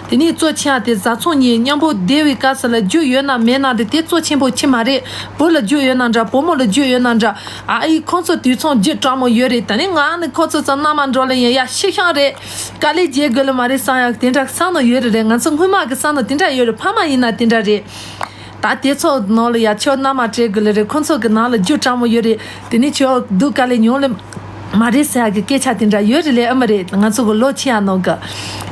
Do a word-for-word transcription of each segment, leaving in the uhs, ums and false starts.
དེ་ནས་གཙོ་ཆེ་བ་དེ་བཟའ་ཚང་གཉིས་མཉམ་པོ་བསྡད་པའི་སྐབས་སུ་ལ་རྒྱུ་ཡོད་ན་མེད་ན་དེ་དེ་གཙོ་ཆེན་པོ་ཅིག་མ་རེད། བུ་ལ་རྒྱུ་ཡོད་ན་འདྲ། བུ་མོ་ལ་རྒྱུ་ཡོད་ན་འདྲ། ཨ་ཡི་ཁོང་ཚོ་དུས་མཚུངས་རྒྱུ་དྲང་མོ་ཡོད་རེད། ད་ནི་ང་ནི་ཁོ་ཚོ་ཚོ་མནའ་མ་འགྲོ་ལ་ཡིན་ཡ་ཤི་ཤང་རེད། དཀའ་ལས་བརྒྱབ་དགོས་ལ་མ་རེད་བསམ་ཡག་དེ་འདྲ་བསམ་ནོ་ཡོད་རེད། རེད། ང་ཚོ་སྔོན་མ་གི་བསམ་ནོ་དེ་འདྲ་ཡོད་རེད། ཕ་མ་ཡིན་ན་དེ་འདྲ་རེད། ད་དེ་ཚོ་ནང་ལ་ཡ་ཁྱོད་མནའ་མ་སྤྲད་དགོས་ལེ་རེད། ཁོང་ཚོ་གི་ནང་ལ་རྒྱུ་དྲང་མོ་ཡོད་རེད། དེ་ནས་ཁྱོད་སྡུག་དཀའ་ལས་མྱོང་ལེ་མ་རེད་ཟེར་ཡག་གི་སྐད་ཆ་དེ་འདྲ་ཡོད་རེད་ལེ། ཨ་མ་རེད། ང་ཚོ་གི་ལོ་ཆེ་ཡ་ནང་གི།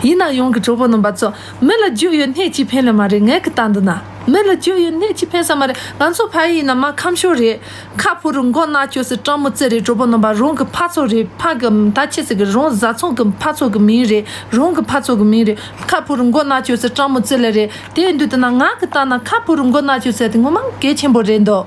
ཡིན་ན་ཡང་གི་གྲོགས་པོ་རྣམ་པ་ཚོ། མི་ལ་རྒྱུ་ཡོད་སྣེ་གཅིག་ཕན་ལེ་མ་རེད། ངས་གི་ལྟ་འདུག་ན་མི་ལ་རྒྱུ་ཡོད་སྣེ་གཅིག་ཕན་ས་མ་རེད། ང་ཚོ་ཕ་ཡིན་ན་མ་ཁམས་ཤོར་རེད། ཁ་ཕོ་རུ་མགོ་ན་ཅོ་སི་སྤྲང་མོ་རྩེ་རེད། གྲོགས་པོ་རྣམ་པ། རང་གི་ཕ་ཚོ་རེད། ཕ་གི་ད་ཆི་ཟེར་གི། རང་བཟའ་ཚང་གི་ཕ་ཚོ་གི་མིང་རེད། རང་གི་ཕ་ཚོ་གི་མིང་རེད། ཁ་ཕོ་རུ་མགོ་ན་ཅོ་སི་སྤྲང་མོ་རྩེ་ལེ་རེད། དེ་ཡིན་དུས་དེ་ན་ང་གི་ལྟ་ན་ཁ་ཕོ་རུ་མགོ་ན་ཅོ་སི་དེ་ངོ་མ་གལ་ཆེན་པོ་རེད་འདུག་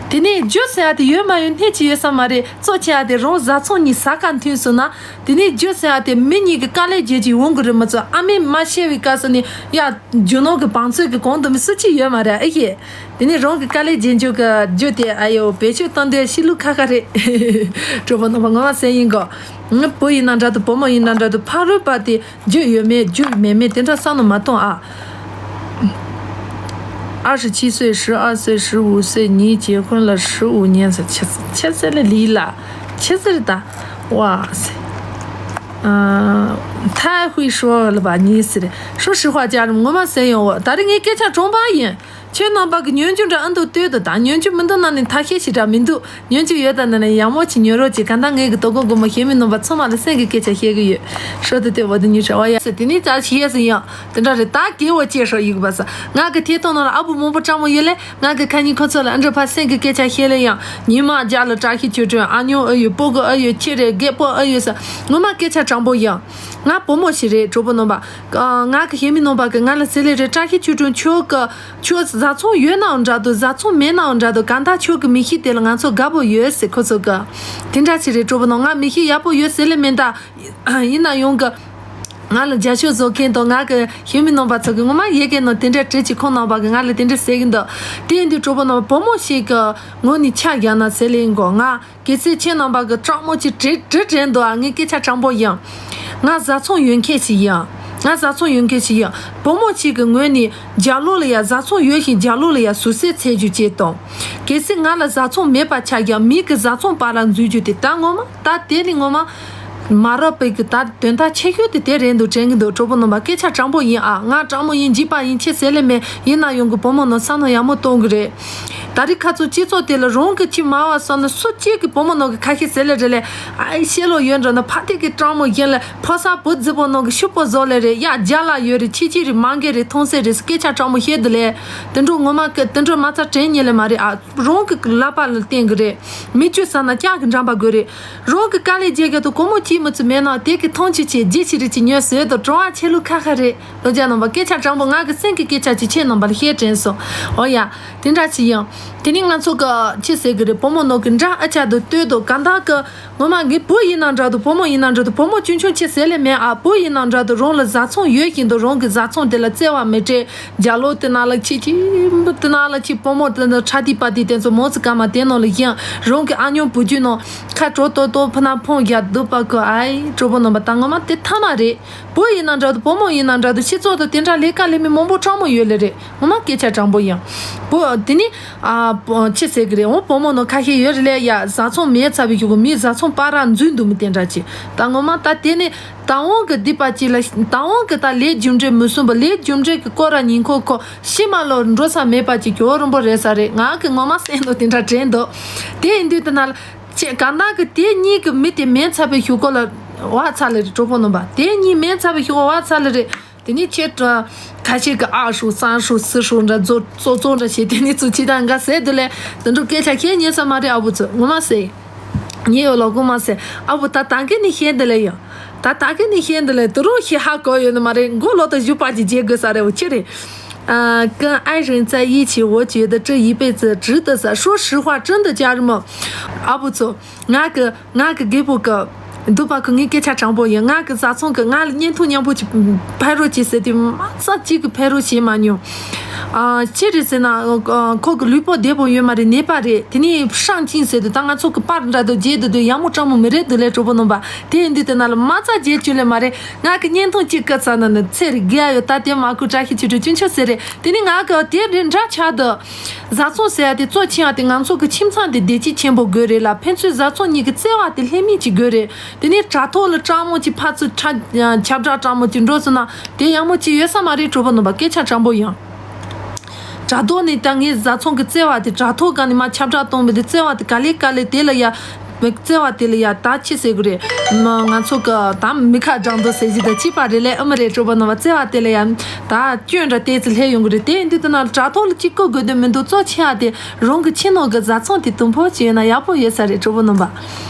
དེ་ནས་རྒྱུ་ཟེར་ཡ་དེ་ཡོད་མ་ཡོད་སྣེ་གཅིག་ཡོད་ས་མ་རེད། གཙོ་ཆེ་ཡ་དེ་རང་བཟའ་ཚང་གཉིས་ཟ་ཁ་མཐུན་སོང་ན། དེ་ནས་རྒྱུ་ཟེར་ཡ་དེ་མི་གཉིས་ཀྱི་དཀའ་ལས་བརྒྱབ་ཀྱི་འོང་གི་རེད། མ་ཚོ་ཨ་མས་མ་ཤེས་པའི་སྐབས་སུ་ནི་ཡ། རྒྱུ་ནོར་གྱི་བང་མཛོད་ཀྱི་གོང་དུ་མི་སུ་གཅིག་ཡོད་མ་རེད། ཨེ་ཡེ། དེ་ནས་རང་གི་དཀའ་ལས་རྗེས་འཇུག་གི་རྒྱུ་དེ་ཨ་ཡོ་བེད་སྤྱོད་གཏོང་དུས་ཤི་ལུགས་ཁ་ཁ་རེད། གྲོགས་པོ་རྣམ་པ་ངོ་མ་ཟེར་ཡིན་གོ། ང་བུ་ཡིན་ན་འདྲ་འདུག་བུ་མོ་ཡིན་ན་འདྲ་འདུག་ཕ་རོལ་པ་དེ་རྒྱུ་ཡོད་མེད་རྒྱུ་མེད་མེད་དེ་འདྲ་བསམ་བློ་མ་གཏོང་ཨ། 二十七岁、十二岁、十五岁，你结婚了十五年，这这这这这里了，这这的，哇塞，嗯，太会说了吧，你是的。说实话，家人，我们三人，我，但是我跟前上班人， ཁྱེད་རྣམ་པ་གི་ཉོན་རྒྱུ་འདྲ་ཨ་འདུག་ལྟོས་དང་། ད་ཉོན་རྒྱུ་མི་འདུག་ན་ནི་ཐ་ཤལ་ཞིག་འདྲ་མི་འདུག་ཉོན་རྒྱུ་ཡོད་ད་ན་ནི་ཡག་མོ་ཅིག་ཉོ་རོགས་ཅིག་གང་ལྟར་ངས་གི་དོ་དགོང་དགོང་མོ་གཞན་མི་རྣམ་པ་ཚང་མ་ལ་སེམས་ཀྱི་སྐད་ཆ་བཤད་གི་ཡོད། ཧྲོ་དེ་དེ་བ་དེ་ཉུ་ཧྲ་བ་ཡ་ཟེར་དེ་ནི་ད་ཤི་ཡ་ཟེར་ཡང་དེ་འདྲ་རེད། ད་གེ་བ་ཅེས་ཧྲོ་ཡི་གི་བ་ས་ང་གི་ཐད་གཏོང་ནང་ལ་ཨ་བུ་མང་པོ་སྤྲང་མོ་ཡོད་ལེ། ང་གི་ཁ་ཉིན་ཁོ་ཚོ་ལ་ཨ་འདྲ་ཕ་སེམས་ཀྱི་སྐད་ཆ་བཤད་ལེ་ཡང་ཉི་མ་རྒྱ་ལ་བཀྲ་ཤིས་ཆོས་སྒྲོན་ཨ་ཉོ་ཨ་ཡོད་སྤོ་གི་ཨ་ཡོད་ཁྱེད་རེད་རྒད་པོ་ཨ་ཡོད་ས་ངོ་མ་སྐད་ཆ་དྲང་པོ་ཡང་། ང་བུ་མོ་ཞིག་རེད། གྲོགས་པོ་རྣམ་པ། ང་གི་གཞན་མི་རྣམ་པ་གི་ང་ལ་ཟེར་ལེ་རེད། བཀྲ་ཤིས་ཆོས་སྒྲོན་ཁྱོད་གི་ཁྱོད་བཟའ་ཚང་ཡོད་ནའང་འདྲ་འདུག་བཟའ་ཚང་མེད་ནའང་འདྲ་འདུག་གང་ལྟར་ཁྱོད་གི་མི་གཤིས་དེ་ལ་ང་ཚོ་དགའ་པོ་ཡོད་ཟེར་ཁོ་ཚོ་གི། དེ་འདྲ་ཞིག་རེད། གྲོགས་པོ་རྣམ་ང་མི་གཤིས་ཡག་པོ་ཡོད་ཟེར་ལེ་མེད་ད། ཡིན་ན་ཡང་གི། ང་ལ་རྒྱབ་སྐྱོར་བཟོ་མཁན་དང་ང་གི་གཞན་མི་རྣམ་པ་ཚོ་གི་ངོ་མ་ཡི་གེ་ནང་དེ་འདྲ་བྲིས་ཀྱི་ཁོང་རྣམ་པ་གི་ང་ལ་དེ་འདྲ་ཟེར་གི་འདུག་དེ་ཡིན་དུས་གྲོགས་པོ་རྣམ་པ་བུ་མོ་ཞིག་གི་ངོ་ནས་ཆ་བཞག་ན་ཟེར་ལེ་ཡིན་གོ་ང་། གལ་སྲིད་ཁྱེད་རྣམ་པ་གི་སྤྲང་མོ་ཅིག་དྲི་དྲི་དྲན་འདུག་ཨ། ངས་སྐད་ཆ་དྲང་པོ་ཡིན། ང་བཟའ་ཚང་ཡོད་མཁན་ཞིག་ཡིན། ང་བཟའ་ཚང་ཡོད་མཁན་ཞིག་ཡིན། བུ་མོ་ཅིག་གི་ངོས་ནས་རྒྱ་ལོ་ལ་ཡ་བཟའ་ཚང་ཡོད་ཞིང་རྒྱ་ལོ་ལ་ཡ་ཟུར་སེ་འཚོལ་རྒྱུ་བྱེད་དང་། གལ་སྲིད་ང་ལ་བཟའ་ཚང་མེད་པ་ཆགས་ཀྱང་མི་གི་བཟའ་ཚང་བར་ལ་འཛུལ་རྒྱུ་དེ་ད་ངོ་མ་ད་དེ་ནི་ངོ་མ། མ་རབས་པའི་གི་ད་དོན་དག་ཆེ་ཤོས་དེ་དེ་རེད་འདུག་དྲན་གི་འདུག་གྲོགས་པོ་རྣམ་པ་སྐད་ཆ་དྲང་པོ་ཡིན་ཨ། ང་དྲང་མོ་ཡིན་འཇིགས་པ་ཡིན་ཁྱེད་ཟེར་ལེ་མེད་ཡིན་ན་ཡོང་གི་བུ་མོ་ནང་བསམ་བློ་ཡག་མོ་གཏོང་གི་རེད། ད་རེས་ཁ་ཚོ་སྤྱི་ཚོགས་དེ་ལ་རང་གི་ཁྱི་མ་བ་སོང་ན་སུ་གཅིག་གི་བུ་མོ་ནང་གི་ཁ་ཤས་ཟེར་ལེ་རེད་ལེ། ཨའི་ཤེས་ལོ་ཡོད་འགྲོ་ན་ཕ་དེ་གི་སྤྲང་མོ་ཡིན་ལེ་ཕོ་གསར་བུ་རྫི་པོ་ནང་གི་ཤུ་པོ་བཟོ་ལེ་རེད་ཡ་རྒྱ་ལ་ཡོད་རེད་ཁྱི་ཁྱི་རེད་མང་གེ་རེད་མཐོང་སེ་རེད་སྐད་ཆ་དྲང་མོ་བཤད་འདི་ལེ། དེ་འགྲོ་ངོ་མ་གི་དེ་འགྲོ་མ་ཚ་དྲན་ཉེ་ལེ་མ་རེད་ཨ། རང་གི་ཀླད་པ་ལ་བརྟེན་གི་རེད། མི་བཅུ་ཟ་ན་ལྕགས་ཀྱི་འགྲམ་པ་དགོས་རེད། རང་གི་དཀའ་ལས་རྒྱག་གི་དུ་སྒོར་མོ་གཅིག་མི་ཚུ་མེད་ན་དེ་གི་ཐང་ཆུ་ཆེ་རྒྱུ་ཆི་རེད་ཅི་ཉོས་ཟེར་དུ་གྲོང་བ་ཆེ་ལུགས་ཁ་ཁ་རེད། ལོ་རྒྱ་ནང་པ་སྐད་ཆ་དྲང་པོ་ང་གི་སེམས་ཀྱི་སྐད་ཆ་ཅི་ཆེ་ནང་པ་ལ་བཤད་དྲན་སོང་། འོ་ཡ། དེ་འདྲ་ཅི་ཡང་། དེ་ནི་ང་ཚོ་གི་ཅི་ཟེར་གི་རེད་བུ་མོ་ནོ་གི་འདྲ་ཨ་ཅག་དུ་ལྟོས་དོ་ག་འདག་གི་ངོ་མ་ངའི་བུ་ཡིན་ན་འདྲ་འདུག་བུ་མོ་ཡིན་ན་འདྲ་འདུག་བུ་མོ་ཆུང་ཆུང་ཆེ་ཟེར་ལེ་མེད་ཨ། བུ་ཡིན་ན་འདྲ་འདུག་རང་ལ་བཟའ་ཚང་ཡོད་བཞིན་དུ་རང་གི་བཟའ་ཚང་དེ་ལ་བརྩེ་བ་མི་སྤྲད། རྒྱ་ལོ་དེ་ན་ལ་ཁྱི་ཁྱི་དེ་ན་ལ་ཁྱི་བུ་མོ་དེ་ན་ཁྲ་དི་པ་དི་དེ་ཚོ་མོ་ཙི་ཀ་མ་དེ་ནང་ལ་ཡིན་རང་གི་ཨ་ཉོ་བུ་རྒྱུད་ནང་ཁ་གྲོ་ཏོ་ཏོ་ཕུ་ན་ཕོང་རྒྱ་སྡུག་པ་ཁོ་ཨའི་གྲོ་པོ་ནང་པ་ད་ངོ་མ་དེ་ཐ་མ་རེད། བུ་ཡིན་ན་འདྲ་འདུག་བུ་མོ་ཡིན་ན་འདྲ་འདུག་སྤྱི་ཚོགས་དུ་དེ་འདྲ་ལས་ཀ་ལས་མི་མང་པོ་གྲོགས་མོ་ཡོད་ལེ་རེད། ངོ་མ་སྐད་ཆ་དྲང་པོ་ཡིན། བུ་དེ་ནི་ཨ་ཅི་ཟེར་གི་རེད་འོ་བུ་མོ་ནོ་ཁ་ཤས་ཡོད་རེད་ལེ་ཡ་བཟའ་ཚང་མེད་ཚ་བའི་ཞུ་གོ་མི་བཟའ་ཚང་པ་ར་འཛུལ་འདུག་མི་དེ་འདྲ་ཅི་ད་ངོ་མ་ད་དེ་ནི་ད་འོང་གི་སྡིག་པ་ཅི་ལ་ད་འོང་གི་ད་ལས་རྒྱུ་འབྲས་མི་སྲུན་པ་ལས་རྒྱུ་འབྲས་ཀྱི་སྐོར་ར་ཉིན་ཁོ་ཁོ་ཤི་མ་ལོ་འགྲོ་ས་མེད་པ་ཅི་གྱོ་རིན་པོ་རེད་ས་རེད་ང་གི་ངོ་མ་སེམས་ནོ་དེ་འདྲ་དྲན་འདུག་དེ་ཡིན་དུས་དེ་ན་ལ་ཅི་ག་ན་གི་དེ་གཉིས་ཀྱི་མི་དེ་མེད་ཚ་བའི་ཞུ་གོ་ལ་བ་ཚ་ལེ་རེད་གྲོགས་པོ་ནོ་པ་དེ་གཉིས་མེད་ཚ་བའི་ཞུ་གོ་བ་ཚ་ལེ་རེད། དེ་ནས་ཁྱེད་ཁ་ཤས་ཀྱི་ཨ་ཧྲུ་སང་ཧྲུ་སི་ཧྲུ་འདྲ་ཙོ་ཙོ་ཙོ་འདྲ་བྱས་དེ་ནས་ཚུ་ཅི་དང་འགའ་ཟེར་དེ་ལས་དེ་འདྲ་སྐད་ཆ་ཁྱེད་ཉན་ས་མ་རེད་ཨ་བུ་ཚོ་ངོ་མ་ཟེར། ཉེ་ཡོད་ལོ་ཀུ་མ་ཟེར་ཨ་བུ་ད་ད་གི་ནི་ཤེས་འདི་ལས་ཡོད། ད་ད་གི་ནི་ཤེས་འདི་ལས་དུ་རུ་ཤི་ཧ་གོ་ཡོད་ནི་མ་རེད་མགོ་ལོ་ད་བཞུ་པ་ཅི་བྱེད་དགོས་ས་རེད་བུ་ཅི་རེད། 跟爱人在一起，我觉得这一辈子值得的。说实话，真的，家人们，阿布祖，那个 ང་གི་རྒད་པོ་གི་འདུག་པ་ཁོ་ངའི་སྐད་ཆ་དྲང་པོ་ཡིན། ང་གི་བཟའ་ཚང་གི་ང་ལ་བརྙན་ཐུང་མཉམ་པོ་ཅིག་ཕ་རོལ་ཅིག་ཟེར་དུས་མ་རྩ་གཅིག་གི་ཕ་རོལ་བྱེད་མ་མྱོང་ ཨ་ཅི་རེད་ཟེར་ན། ཨ་ཁོ་གི་ལུས་པོ་བདེ་པོ་ཡོད་མ་རེད། ནད་པ་རེད། དེ་ནས་ཧྲང་ཅིང་ཟེར་དུས་ད་ང་ཚོ་གི་པར་འདྲ་དུ་རྒྱས་དུ་དུ་ཡག་མོ་སྤྲང་མོ་མི་རེད་དུ་ལས་གྲོགས་པོ་རྣམ་པ། དེ་ཡིན་དུས་དེ་ན་ལ་མ་རྩ་རྒྱས་ཅུ་ལས་མ་རེད། ང་གི་བརྙན་ཐུང་གཅིག་བཀོད་ཚར་ན་ནི་ཚེ་རིག་རྒྱ་ཡོད་ད། དེ་མ་བཀོད་བཀྲ་ཤིས་ཆོས་སྒྲོན་ཆུང་ཆུང་ཟེར་རེད། དེ་ནས་ང་གི་དེ་རེད་འདྲ་ཆགས་དུ། བཟའ་ཚང་ཟེར་ཡ་དེ་གཙོ་ཆེ་ཡ་དེ་ང་ཚོ་གི་ཁྱིམ་ཚང་དེ་བདེ་སྐྱིད་ཆེན་པོ་དགོས་རེད་ལ། ཕན་ཚུན་བཟའ་ཚང་གཉིས་ཀྱི་བརྩེ་བ་དེ་ལྷད་མེད་ཅིག་དགོས་རེད། དེ་ནས་དྲ་ཐོག་ལ་སྤྲང་མོ་ཅིག་ཕར་ཚུར་ཁྱབ་བསྒྲགས་སྤྲང་མོ་ཅིག་འགྲོ་སོང་ན་དེ་ཡག་མོ་ཅིག་ཡོད་ས་མ་རེད་གྲོགས་པོ་རྣམ་པ། སྐད་ཆ་དྲང་པོ་ཡིན། དྲ་ཐོག་ནས་ད་ངའི་བཟའ་ཚང་གི་བརྩེ་བ་དེ་དྲ་ཐོག་སྒང་ནས་མར་ཁྱབ་བསྒྲགས་གཏོང་བའི་དེ་བརྩེ་བ་དེ་ག་ལེ་ག་ལེ་དེ་ལ་ཡ། བརྩེ་བ་དེ་ལ་ཡ་ད་ཅི་ཟེར་དགོས་རེད། མ་ང་ཚོ་གི་ད་མི་ཁ་སྦྲང་རྡོ་ཟེར་གྱི་ད་ཅི་པ་རེད་ལས་ཨ་མ་རེད་གྲོགས་པོ་རྣམ་པ། བརྩེ་བ་དེ་ལ་ཡ་ད་སྐྱོན་འདྲ་ཏོག་ཙམ་སླེབས་ཡོང་གི་རེད། དེ་ཡིན་དུས་དེ་ན་དྲ་ཐོག་ལ་ཅིག་བཀོད་དགོས་དོན་མི་འདུག་གཙོ་ཆེ་བ་དེ་རང་གི་ཁྱིམ་ནང་གི་བཟའ་ཚང་དེ་དུམ་བུ་ཅིག་ཡོད་ན་ཡག་པོ་ཡོད་ས་རེད་གྲོགས་པོ་རྣམ་པ།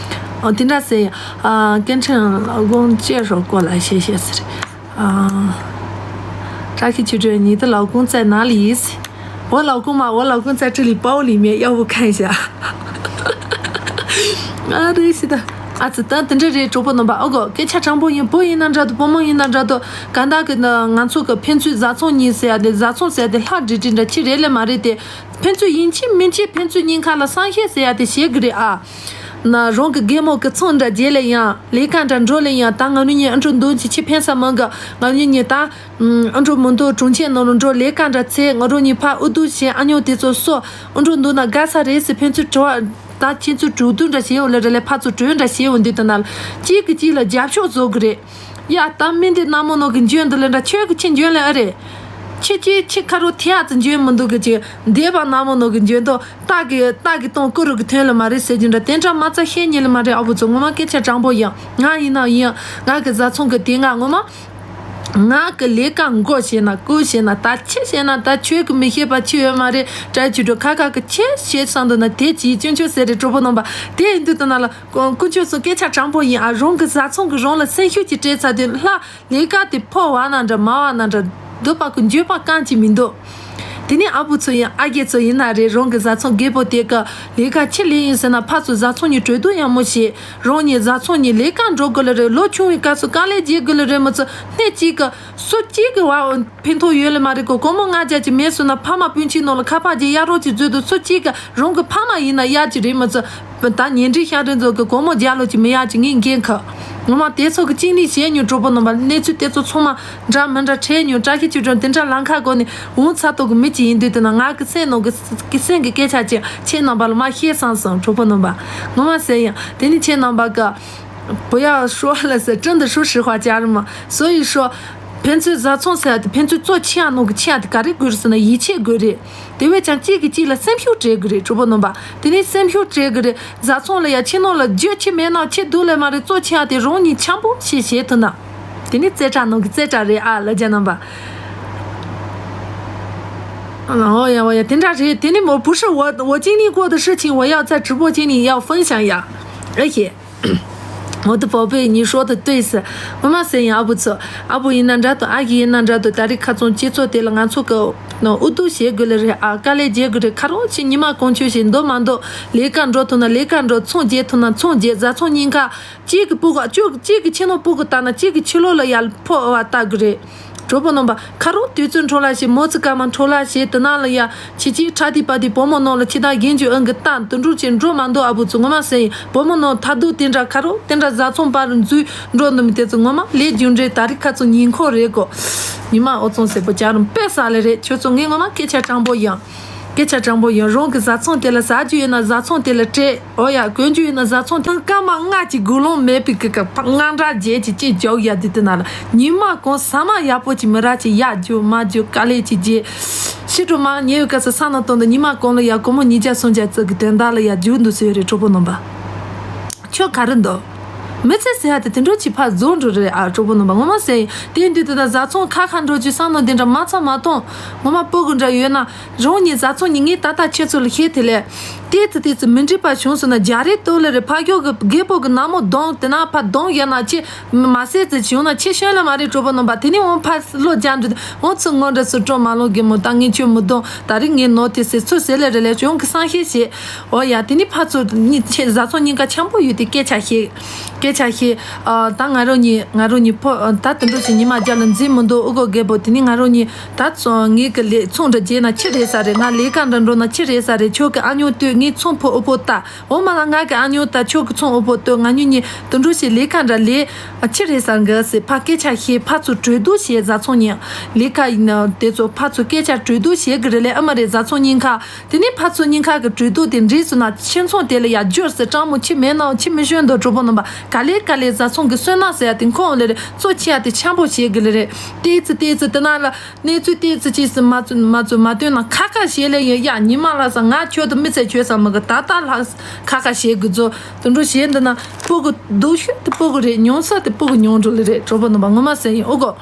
ཨོ་དེ་འདྲ་ཟེར་ཡ། ཨ་སྐད་འཕྲིན་ལག་ཁུངས་བཅས་རོགས་སྐོར་ལ་བཤད་བཤད་ཟེར། ཨ། བཀྲ་ཤིས་ཆོས་སྒྲོན་ཉིད་དུ་ལག་ཁུངས་བཙལ་ན་ལིས། འོ་ལག་ཁུངས་མ་འོ་ལག་ཁུངས་བཙལ་ཁྲི་ལི་པའོ་ལི་མེ་ཡག་པོ་ཁན་ཤ། ཨ་རེ་ཤི་ད། ཨ་ཙི་ད་དེ་འདྲ་རེད་གྲོགས་པོ་རྣམ་པ། ཨོ་གོ་སྐད་ཆ་དྲང་པོ་ཡིན། བུ་ཡིན་ན་འདྲ་དུ་བུ་མོ་ཡིན་ན་འདྲ་དུ་ག་འདྲ་གི་ང་ཚོ་གི་ཕན་ཚུན་བཟའ་ཚང་གཉིས་ཟེར་ཡ་དེ་བཟའ་ཚང་ཟེར་ཡ་དེ་ལྷ་འདྲི་འདྲི་འདྲ་ཅི་རེད་ལེ་མ་རེད་དེ། ཕན་ཚུན་ཡིན་གཅིག་མིན་གཅིག་ཕན་ཚུན་གཉིས་ཀ་ལ་བསམ་ཤེས་ཟེར་ཡ་དེ་བྱེད་དགོས་རེད་ཨ། ན་རང་གི་རྒན་མོ་གི་ཚོང་འདྲ་རྒྱས་ལེ་ཡང་ལས་ཀ་འདྲ་འགྲོ་ལེ་ཡང་ད་ང་ནུ་ཉིན་ཨ་འགྲོ་འདུག་ཅི་ཕན་ས་མང་གི། ང་ནུ་ཉིན་ད་ཨ་འགྲོ་མི་འདུག་གྲོང་ཁྱེར་ནང་ལ་འགྲོ་ལས་ཀ་འདྲ་ཚེ་ང་རང་ཉིན་ཕ་ཨུ་དུ་ཞེ་ཨ་ཉོ་དེ་ཚོ་སོ་ཨ་འགྲོ་འདུག་ན་དགའ་ས་རེད་ཟེར་ཕན་ཚུན་དྲི་བ་ད་ཁྱེད་ཚོ་གྲོས་བསྡུར་འདྲ་བྱེད་འོ་ལེ་རེ་ལེ་ཕ་ཚོ་གྲོས་འདྲ་བྱེད་འོ་འདི་ད་ན་ལ་གཅིག་གི་གཅིག་ལ་རྒྱབ་ཕྱོགས་བཟོ་གི་རེད། ཡ་ད་མི་འདི་གནའ་མོ་ནོ་གི་འཇོན་འདི་ལས་འདྲ་ཁྱོད་ཀྱི་ཁྱི་འཇོན་ལས་ཨ་རེད། ཁྱི་ཁྱི་ཁྱི་ཁ་རོ་ཐེ་ཨ་ཙི་འཇོན་མི་འདུག་གི་ཅི་འདས་པ་གནའ་མོ་ནོ་གི་འཇོན་ཏོ་རྟ་གི་རྟ་གི་སྟོང་ཀུ་རུ་གི་ཐོན་ལ་མ་རེད་ཟེར་རྒྱུ་འདྲ་དེ་འདྲ་མ་ཚ་ཤེས་ཉེ་ལ་མ་རེད། ཨ་བུ་ཚོ་ངོ་མ་སྐད་ཆ་དྲང་པོ་ཡིན། ང་ཡིན་ན་ཡིན་ང་གི་བཟའ་ཚང་གི་དེ་ང་ངོ་མ་ང་གི་ལས་ཀ་མགོ་བྱས་ན་ཀུ་བྱས་ན་ད་ཆི་བྱས་ན་ད་ཁྱོད་ཀྱི་མི་ཤེས་པ་ཆི་ཡོད་མ་རེད། དྲ་ཆུ་འགྲོ་ཁ་ཁ་གི་ཆི་བྱས་བསམ་འདུག་ན་དེ་ཅིའི་ཅུང་ཆུང་ཟེར་རེད་གྲོགས་པོ་རྣམ་པ། དེ་ཡིན་དུས་ད་ན་ལ། དཀོན་མཆོག་གསུམ་སྐད་ཆ་དྲང་པོ་ཡིན་ཨ། རང་གི་བཟའ་ཚང་གི་རང་ལ་སེམས་ཤུགས་ཀྱི་སྤྲད་ཚར་དུས་ལྷ་ལས་ཀ་དེ་ཕོ་བ་ན་འདྲ་མ་བ་ན་འདྲ་སྡུག་པ་ཀུན་འགྱོད་པ་གང་ཅི་མི་འདུག་དེ་ནས་ཨ་བུ་ཚོ་ཡིན་ཨ་རྒྱས་ཚོ་ཡིན་ན་རེད། རང་གི་བཟའ་ཚང་རྒད་པོ་དེ་ག་ལས་ཀ་ཆི་ལས་ཡིན་ཟེར་ན་ཕར་ཚུར་བཟའ་ཚང་གཉིས་གྲོས་བསྡུར་ཡང་མོ་བྱེད། རང་གཉིས་བཟའ་ཚང་གཉིས་ལས་ཀ་འགྲོ་དགོས་ལ་རེད། ལོ་ཆུང་བའི་སྐབས་སུ་དཀའ་ལས་རྒྱག་དགོས་ལ་རེད། མོ་ཚོ་སྣེ་གཅིག་གི་སུ་གཅིག་གི་བ་ཕན་ཐོགས་ཡོད་ལ་མ་རེད་གོ། སྒོར་མོ་ལྔ་བརྒྱ་ཅིག་མེད་སོང་ན་ཕ་མ་སྤུན་མཆེད་ནང་ལ་ཁ་པར་གྱི་གཡར་རོགས་ཅིག་མཛོད་དུ་སུ་གཅིག་གི་རང་གི་ཕ་མ་ཡིན་ན་གཡར་གྱི་རེད། མི་ཚོ་ད་ཉིན་རེ་ཤར་རེ་མཛོད་གི་སྒོར་མོ་བརྒྱ་ལོ་ཅིག་མི་གཡར་གྱི་ངས་འགན་ཁུར། ངོ་མ་དེ་ཚོ་གི་གཅིག་ནི་བྱས་ཉོ་གྲོགས་པོ་རྣམ་པ་གནས་ཚུལ་དེ་ཚོ་ཚང་མ་འདྲ་མི་འདྲ་ཁྲལ་ཉོ་བཀྲ་ཤིས་ཆོས་སྒྲོན་དེ་འདྲ་ལང་ཁ་སྒོ་ནས་འོང་ཚ་ཏོག་གི་མི་གཅིག་ཡིན་དུས་དེ་ན་ང་གི་སེམས་ནང་གི་གི་སེམས་གི་སྐད་ཆ་ཅིག་ཁྱེད་རྣམ་པ་ལ་མ་བཤད་བསམ་སོང་གྲོགས་པོ་རྣམ་པ། ངོ་མ་ཟེར་ཡང་དེ་ནི་ཁྱེད་རྣམ་པ་གི 不要说了是真的说实话家人们所以说 ཕན་ཚུན་བཟའ་ཚང་ཟེར་ཡ་དེ་ཕན་ཚུན་གཙོ་ཆེ་ཡ་ནང་གི་ཆེ་ཡ་དེ་ག་རེ་དགོས་རེད་ཟེར་ན་ཡིད་ཆེས་དགོས་རེད། དེ་བས་ཀྱང་གཅིག་གིས་གཅིག་ལ་སེམས་ཤུགས་སྤྲད་དགོས་རེད་གྲོགས་པོ་རྣམ་པ། དེ་ནས་སེམས་ཤུགས་སྤྲད་དགོས་རེད། བཟའ་ཚང་ལ་ཡ་ཕྱི་ནང་ལ་རྒྱུ་ཆེ་མེད་ན་ཆེ་སྡུག་ལས་མ་རེད། གཙོ་ཆེ་ཡ་དེ་རང་ཉིད་འཆམ་པོ་ཞིག་བྱེད་ཐུབ་ན། དེ་ནི་རྩེ་གྲ་ནང་གི་རྩེ་གྲ་རེད་ཨ་ལ་རྒྱ་རྣམ་པ། ཨོ་ཡ་ཨོ་ཡ་དེ་འདྲ་རེད། དེ་ནི་མོ་不是我我经历过的事情我要在直播间里要分享呀。而且 我的宝贝，你说的对是，我嘛是呀，阿布错，阿布伊那扎多，阿姨那扎多，大力卡从接触的了，俺错个，那乌都写过了人啊，刚来结果的，卡罗去你妈公去是多蛮多，来干着头呢，来干着从接头呢，从接，咱从人家，这个不管，就这个钱都不够打呢，这个去了了呀，破哇大个人。 གྲོགས་པོ་རྣམ་པ། ཁ་རོག་དུས་ཚོད་འཕྲོ་བརླག་བྱེད། མོ་ཚི་ཀ་མ་འཕྲོ་བརླག་བྱེད། དེ་ན་ལ་ཡ་ཆི་ཆི་ཁྲ་དི་པ་དི་བུ་མོ་ནང་ལ་ཆི་ད་རྒན་ཇུ་ཨང་གི་ཏང་དུ་འགྲོ་ཆེ་འགྲོ་མ་འདུག་ཨ་བུ་ཚོ་ངོ་མ་ཟེར་ཡིན། བུ་མོ་ནང་ཐ་དུ་དེ་འདྲ་ཁ་རོག་དེ་འདྲ་བཟའ་ཚང་པ་རུ་འཛུལ་འགྲོ་འདུག་མི་དེ་ཚོ་ངོ་མ་ལས་རྒྱུ་འབྲས་ད་རི་ཁ་ཚོ་ཉིན་ཁོ་རེད་གོ། ཉི་མ་ཨོ་ཚོང་ཟེར་པོ་ཅག་རུ་དཔེ་ས་ལེ་རེད། ཁྱོད་ཚོ་ངས་ངོ་མ་སྐད་ཆ་དྲང་པོ་ཡང་། སྐད་ཆ་དྲང་པོ་ཡང་རང་གི་བཟའ་ཚང་དེ་ལ་ཟ་རྒྱུ་ཡོད་ན་བཟའ་ཚང་དེ་ལ་སྤྲད། ཨོ་ཡ་གོན་རྒྱུ་ཡིན་ན་བཟའ་ཚང་ཐང་སྐར་མ་ལྔ་གཅིག་དགུ་ལོང་མེད་པའི་ཀི་ཀ་ཕ་ལྔ་འདྲ་བརྒྱད་ཀྱི་གཅིག་བྱའུ་ཡ་དེ་དེ་ན་ལ་ཉི་མ་གང་ཟ་མ་ཡག་པོ་ཅིག་མི་རག་ཅིག་ཡག་རྒྱུ་མ་རྒྱུ་དཀའ་ལས་ཅིག་རྗེས་ཕྱི་དྲོ་མ་ཉལ་ཡོད་སྐབས་སུ་ས་ན་བཏང་དུ་ཉི་མ་གང་ལ་ཡ་སྒོར་མོ་ཉིས་བརྒྱ་སུམ་བརྒྱ་ཙི་གི་དོན་དག་ལ་ཡ་རྒྱུ་འདུག་ཟེར་རེད་གྲོགས་པོ་རྣམ་པ། ཁྱོད་ག་རེ་འདུག་མི་ཚེ་ཟེར་ཡ་དེ་དེ་འགྲོ་ཅིག་ཕར་རྫོགས་འགྲོ་རེད་ཨ་གྲོགས་པོ་རྣམ་པ་ངོ་མ་ཟེར་ཡིན། དེ་འདི་དེ་དང་བཟའ་ཚང་ཁ་ཁ་འགྲོ་རྒྱུ་ས་ན་དེ་འདྲ་མ་ཚ་མ་གཏོང་ངོ་མ་སྤུ་གུ་འདྲ་ཡོད་ན། རང་ཉིད་བཟའ་ཚང་ཉིད་ངས་ད་ལྟ་ཁྱེད་ཚོ་ལ་བཤད་དེ་ལས། དེ་ཙི་དེ་ཙི་མི་འགྲིག་པ་བྱུང་སོང་ན་རྒྱ་རེ་ལྟོ་ལེ་རེ་ཕ་གྱོག་གི་རྒད་པོ་གི་ནག་མོ་གདོང་དེ་ན་ཕ་གདོང་ཡ་ན་ཆེ་མ་སེ་ཙི་བྱུང་ན་ཆེ་ཤོས་ལ་མ་རེད་གྲོགས་པོ་རྣམ་པ། དེ་ནི་འོང་ཕ་བློ་རྒྱ་འདྲི་འོང་ཚུར་ངོ་འདྲ་སུ་སྤྲོ་མ་ལོང་གི་མོ་ད་ངས་ཁྱོད་མི་གདོང་ད་རིང་ངས་ནོ་དེ་སེ་ཚུར་སེ་ལེ་རེ་ལེ་བྱུང་གི་སང་ཤེས་ཤེས། ཨོ་ཡ་དེ་ནི་ཕ་ཚོ་ཉིད་ཆེ་བཟའ་ཚང་གཉིས་ཀ་འཆམ་པོ་ཡོད་དེ་སྐད་ཆ་བཤད། སྐད་ ཆ་ཤེས། ཨ། ད་ང་རང་གཉིས་ང་རང་གཉིས་ཕོ་ཨ། ད་དུད་འགྲོ་ཞིག་ཉི་མ་རྒྱ་ལ་འཛིན་མི་འདུག་ཨུ་གོ་རྒད་པོ། དེ་ནི་ང་རང་གཉིས་ད་ཚོ་ངེད་ཀྱི་ལས་ཚོང་འདྲ་བརྗེས་ན་ཕྱི་རེད་ས་རེད། ང་ལས་ཀ་འདྲ་འགྲོ་ན་ཕྱི་རེད་ས་རེད། ཁྱོད་ཀྱི་ཨ་ཉོ་ལྟོས། ངའི་ཚོང་ཕོ་ཨུ་ཕོ་ལྟ། འོ་མ་ལ་ང་གི་ཨ་ཉོ་ལྟ། ཁྱོད་ཀྱི་ཚོང་ཨུ་ཕོ་ལྟོས། ང་གཉིས་གཉིས་དུད་འགྲོ་ཞིག་ལས་ཀ་འདྲ་ལས་ཨ། ཕྱི་རེད་ས་འགའ་ཟེར་ཕ་སྐད་ཆ་བཤད། ཕ་ཚོ་གྲོས་བསྡུར་བྱས། བཟའ་ཚང་གཉིས་ལས་ཀ་ཡིན་ན་དེ་ཚོ་ཕ་ཚོ་སྐད་ཆ་གྲོས་བསྡུར་བྱེད་གི་རེད་ལས་ཨ་མ་རེད། བཟའ་ཚང་གཉིས་ཀ་དེ་ནས་ཕར་ཚུར་གཉིས་ཀ་གི་གྲོས་བསྡུར་དེ་འགྲིག་སོང་ན་ཁྱིམ་ཚང་དེ་ལ་ཡར་བསྒྱུར་ཟེར། སྤྲང་མོ་ཁྱི་མེད་ན་ཁྱི་མི་ཤོན་དོ། གྲོགས་པོ་རྣམ་པ་ག་ལེ་ག་ལེ་བཟའ་ཚང་གི་བསོད་ནམས་ཟེར་ཡ་དེ་འཁོར་ལེ་རེད། གཙོ་ཆེ་ཡ་དེ་འཆམ་པོ་བྱེད་དགོས་ལེ་རེད། ཏོག་ཙམ་ཏོག་ཙམ་དེ་ན་ལ་གནས་ཚུལ་ཏོག་ཙམ་ཅིག་སུ་མ་ཚུ་མ་ཚུ་མ་སྟོན་ན་ཁ་ཁ་བྱེད་ལེ་ཡིན་ཡ། ཉི་མ་ལ་ས་ང་ཁྱོད་དུ་མི་ཚེ་ཁྱོད་ས་མི་གི་ད་ལྟ་ལ་ཁ་ཁ་བྱེད་དགོས་ཚོ། དུད་འགྲོ་བྱེད་འདི་ན་སྤུ་གུ་སྡུག་ཤོས་དེ་སྤུ་གུ་རེད། ཉུང་ས་དེ་སྤུ་གུ་ཉུང་འགྲོ་ལེ་རེད། གྲོགས་པོ་རྣམ་པ་ངོ་མ་ཟེར་ཡིན་ཨོ་གོ།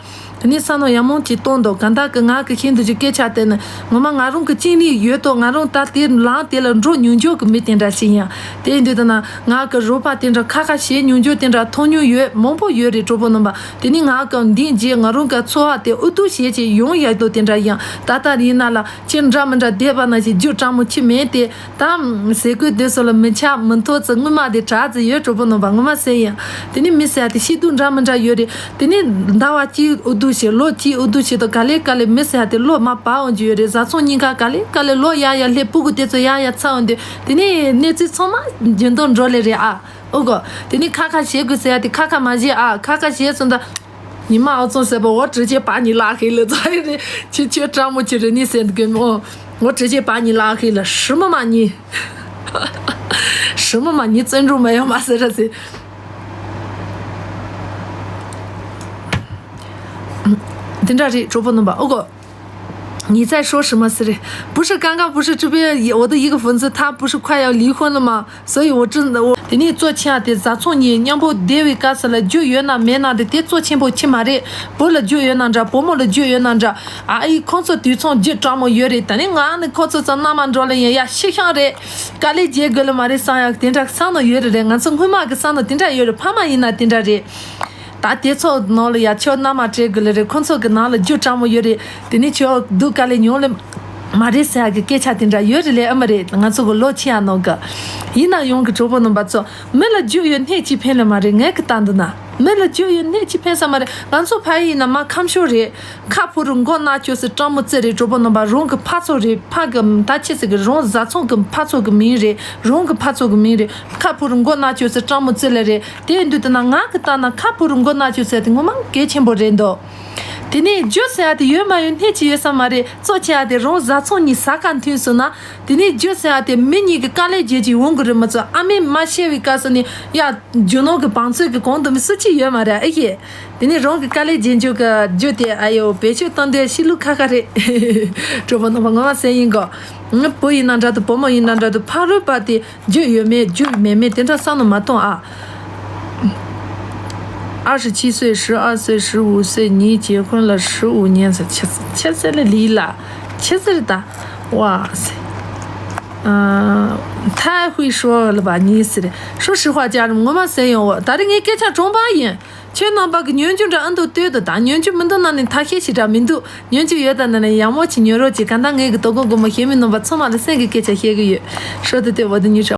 དེ་ནས་བསམ་བློ་ཡག་མོ་ཅིག་གཏོང་འདུག་གང་ལྟར་གི་ང་གི་ཤིན་ཏུ་ཅིག་སྐད་ཆ་དེ་ནི་ངོ་མ་ང་རང་གི་ཅིང་ལི་ཡོད་དོ། ང་རང་ད་དེ་ལང་དེ་ལ་འགྲོ་མྱོང་འཇོག་གི་མི་དེ་འདྲ་ཞིག་ཡིན། དེ་ཡིན་དུས་ད་ན་ང་གི་རོགས་པ་དེ་འདྲ་ཁ་ཁ་བྱེད་མྱོང་འཇོག་དེ་འདྲ་མཐོང་མྱོང་ཡོད་མང་པོ་ཡོད་རེད། གྲོགས་པོ་རྣམ་པ་དེ་ནི་ང་གི་འདིའི་རྗེས་ང་རང་གི་འཚོ་བ་དེ་ཨུ་ཏུ་བྱེད་ཅིག་ཡོང་ཡག་དོ་དེ་འདྲ་ཡིན། ད་ལྟ་ཡིན་ན་ལ་ཁྱེད་འདྲ་མི་འདྲ་བསྡད་པ་ན་ཞིག་རྒྱུ་སྤྲང་མོ་ཁྱི་མེད་དེ། ད་ཟས་གོས་དེ་ཚོ་ལ་མི་ཆགས་མི་མཐོ་ཙི་དངུལ་མ་དེ་དྲག་ཙི་ཡོད། གྲོགས་པོ་རྣམ་པ་ངོ་མ་ཟེར་ཡིན། དེ་ནི་མི་ཟེར་ཡ་དེ་ཤི་དུས་འདྲ་མི་འདྲ་ཡོད་རེད། དེ་ནི་ཟླ་བ་གཅིག་ཨུ་དུ་བྱེད། ལོ་གཅིག་ཨུ་དུ་བྱེད་དོ། ག་ལེ་ག་ལེ་མི་ཟེར་ཡ་དེ་ལོ་མ་བར་འོང་རྒྱུ་ཡོད་རེད། བཟའ་ཚང་གཉིས་ཀ་ག་ལེ་ག་ལེ་ལོ་ཡར་ཡར་སླེབས། སྤུ་གུ་དེ་ཚོ་ཡར་ཡར་ཚ་འོང་དུས་དེ་ནི་གནས་ཚུལ་ཚང་མ་འགྱུར་ལྡོག་འགྲོ་ལེ་རེད་ཨ། ཨུ་གོ། དེ་ནི་ཁ་ཁ་བྱེད་དགོས་ཟེར་ཡ་དེ་ཁ་ཁ་མ་བྱེད་ཨ། ཁ་ཁ་བྱེད་སོང་ད། 你妈我总是把我直接把你拉黑了，咋的？去去张木去了，你现在跟我，我直接把你拉黑了，什么嘛你，什么嘛你尊重没有嘛？是这是。དེ་འདྲ་རེད་གྲོགས་པོ་རྣམ་པ། ཨོ་གོ། 你在说什么是嘞？不是刚刚不是这边我的一个粉丝，他不是快要离婚了吗？ 所以我真的我དེ་ནས་གཙོ་ཆེ་བ་དེ་བཟའ་ཚང་གཉིས་མཉམ་པོ་བསྡད་པའི་སྐབས་སུ་ལ་རྒྱུ་ཡོད་ན་མེད་ན་དེ་དེ་གཙོ་ཆེན་པོ་ཁྱི་མ་རེད། བུ་ལ་རྒྱུ་ཡོད་ན་འདྲ་བུ་མོ་ལ་རྒྱུ་ཡོད་ན་འདྲ། ཨ་ཡི་ཁོང་ཚོ་དུས་མཚུངས་རྒྱུ་སྤྲང་མོ་ཡོད་རེད། ད་ནི་ང་ནི་ཁོང་ཚོ་ཚང་མནའ་མ་འགྲོ་ལེ་ཡིན་ཡ་ཤི་ཤང་རེད། དཀའ་ལས་བརྒྱབ་དགོས་ལེ་མ་རེད་བསམ་ཡ་དེ་འདྲ་བསམ་ནོ་ཡོད་རེད། ང་ཚོ་སྔོན་མ་གི་བསམ་ནོ་དེ་འདྲ་ཡོད་རེད། ཕ་མ་ཡིན་ན་དེ་འདྲ་རེད། ད་དེ་ཚོ་ནང་ལ་ཡ་ཁྱོད་མནའ་མ་སྤྲད་དགོས་ལེ་རེད། ཁོང་ཚོ་གི་ནང་ལ་རྒྱུ་སྤྲང་མོ་ཡོད་རེད། དེ་ནི་ཁྱོད་སྡུག་དཀའ་ལས་མྱོང་ལེ། མ་རེད་ཟེར་ཡ་གི་སྐད་ཆ་དེ་འདྲ་ཡོད་རེད་ལེ་ཨ་མ་རེད། ང་ཚོ་གི་ལོ་ཆེ་ཡ་ནང་གི། ཡིན་ན་ཡང་གི་གྲོགས་པོ་རྣམ་པ་ཚོ་མི་ལ་རྒྱུ་ཡོད་སྣེ་གཅིག་ཕན་ལེ་མ་རེད། ངས་གི་ལྟ་འདི་ན་མི་ལ་རྒྱུ་ཡོད་སྣེ་གཅིག་ཕན་ས་མ་རེད། ང་ཚོ་ཕ་ཡིན་ན་མ་ཁམས་ཤོར་རེད། ཁ་ཕོ་རུ་མགོ་ན་ཁྱོད་སི་སྤྲང་མོ་རྩེ་རེད། གྲོགས་པོ་རྣམ་པ་རང་གི་ཕ་ཚོ་རེད། ཕ་གི་ད་ཆི་ཟེར་གི་རང་བཟའ་ཚང་གི་ཕ་ཚོ་གི་མིང་རེད། རང་གི་ཕ་ཚོ་གི་མིང་རེད། ཁ་ཕོ་རུ་མགོ་ན་ཁྱོད་སི་སྤྲང་མོ་རྩེ་ལེ་རེད། དེ་ཡིན་དུས་དེ་ན་ང་གི་ལྟ་ན་ཁ་ཕོ་རུ་མགོ་ན་ཁྱོད་ཟེར་དེ་ངོ་མ་གལ་ཆེན་པོ་རེད་འདུག་དེ་ནས་རྒྱུ་ཟེར་ཡ་དེ་ཡོད་མ་ཡོད་སྣེ་གཅིག་ཡོད་ས་མ་རེད། གཙོ་ཆེ་ཡ་དེ་རང་བཟའ་ཚང་གཉིས་ས་ཁ་མཐུན་སོང་ན། དེ་ནས་རྒྱུ་ཟེར་ཡ་དེ་མི་གཉིས་ཀྱི་དཀའ་ལས་བརྒྱབ་ཀྱི་འོང་གི་རེད། མི་ཚོ་ཨ་མས་མ་བཤད་པའི་སྐབས་སུ་ནས་ཡ་རྒྱུ་ནོར་གྱི་བང་མཛོད་ཀྱི་གོང་དུ་མི་སུ་གཅིག་ཡོད་མ་རེད་ཨེ་ཡེ། དེ་ནས་རང་གི་དཀའ་ལས་བརྒྱབ་འཇུག་གི་རྒྱུ་དེ་ཨ་ཡོ་བེད་སྤྱོད་གཏོང་དུས་ཤི་ལུགས་ཁ་ཁ་རེད། གྲོགས་པོ་རྣམ་པ་ངོ་མ་ཟེར་ཡིན་གོ། ང་བུ་ཡིན་ན་འདྲ་འདུག་བུ་མོ་ཡིན་ན་འདྲ་འདུག་ཕ་རོལ་པ་དེ་རྒྱུ་ཡོད་མེད་རྒྱུ་མེད་མེད་དེ་འདྲ་བསམ་བློ་མ་གཏོང་ཨ། 二十七岁、十二岁、十五岁，你结婚了十五年，才七岁了，离了，七岁了，哇塞，嗯，太会说了吧，你是的，说实话，家人，我们谁有我，但是你给他装扮也，全能把个牛就这样都对的，但牛就没得那里他学习着没得。 ཉོན་ཅིག་ཡོད་ད་ན་ནི་ཡག་མོ་ཅིག་ཉོ་རོགས་ཅིག་གང་ལྟར་ངའི་གི་དོ་དགོང་དགོང་མོ་ཞེ་མི་ནོར་བ་ཚང་མ་ལ་སེམས་ཀྱི་སྐད་ཆ་བཤད་གི་ཡོད། ཧྲོ་དེ་དེ་བ་དེ་ཉི་ཤ།